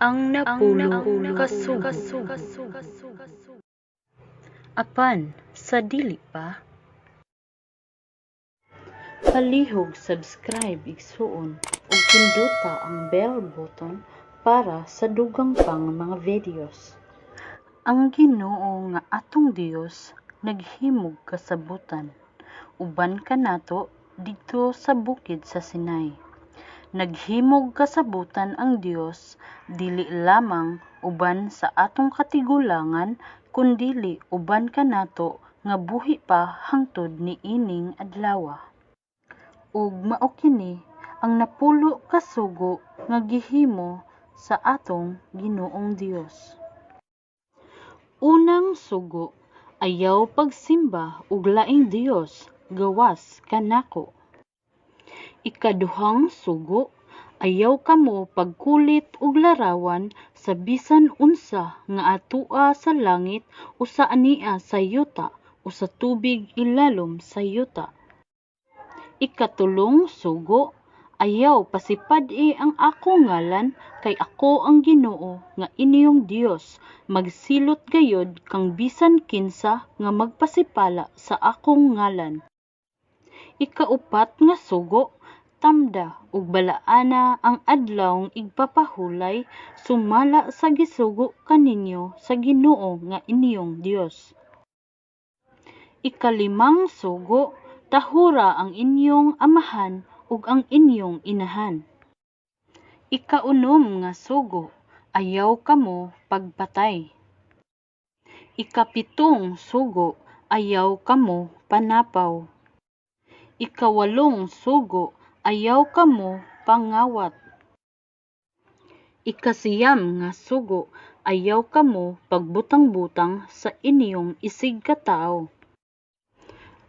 Ang napulo ka sugo. Apan sa dili pa, palihog subscribe, igsuon, ug pindota ang bell button para sa dugang pang mga videos. Ang Ginoo nga atong Dios naghimog kasabotan uban kanato didto sa bukid sa Sinai. Naghimog kasabotan ang Dios dili lamang uban sa atong katigulangan kundili uban kanato nga buhi pa hangtod niining adlawa. Ug mao kini ang napulo ka sugo nga gihimo sa atong Ginoong Dios. Unang sugo, ayaw pagsimba og laing dios gawas kanako. Ikaduhang sugo, ayaw kamo pagkulit og larawan sa bisan unsa nga atua sa langit o sa ania sa yuta o sa tubig ilalom sa yuta. Ikatulong sugo, ayaw pasipad-i ang akong ngalan kay ako ang Ginoo nga inyong Dios, magsilot gayod kang bisan kinsa nga magpasipala sa akong ngalan. Ikaupat nga sugo, tamda ug balaana ang adlawng igpapahulay sumala sa gisugo kaninyo sa Ginoo nga inyong Dios. Ikalimang sugo, tahura ang inyong amahan ug ang inyong inahan. Ikaunom nga sugo, ayaw kamo pagpatay. Ikapitong sugo, ayaw kamo panapaw. Ikawalong sugo, ayaw kamo pangawat. Ikasiyam nga sugo, ayaw kamo pagbutang-butang sa inyong isigkatawo.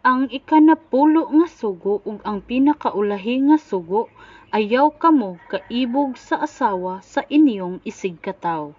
Ang ikanapulo nga sugo ug ang pinakaulahi nga sugo, ayaw kamo kaibog sa asawa sa inyong isigkatawo.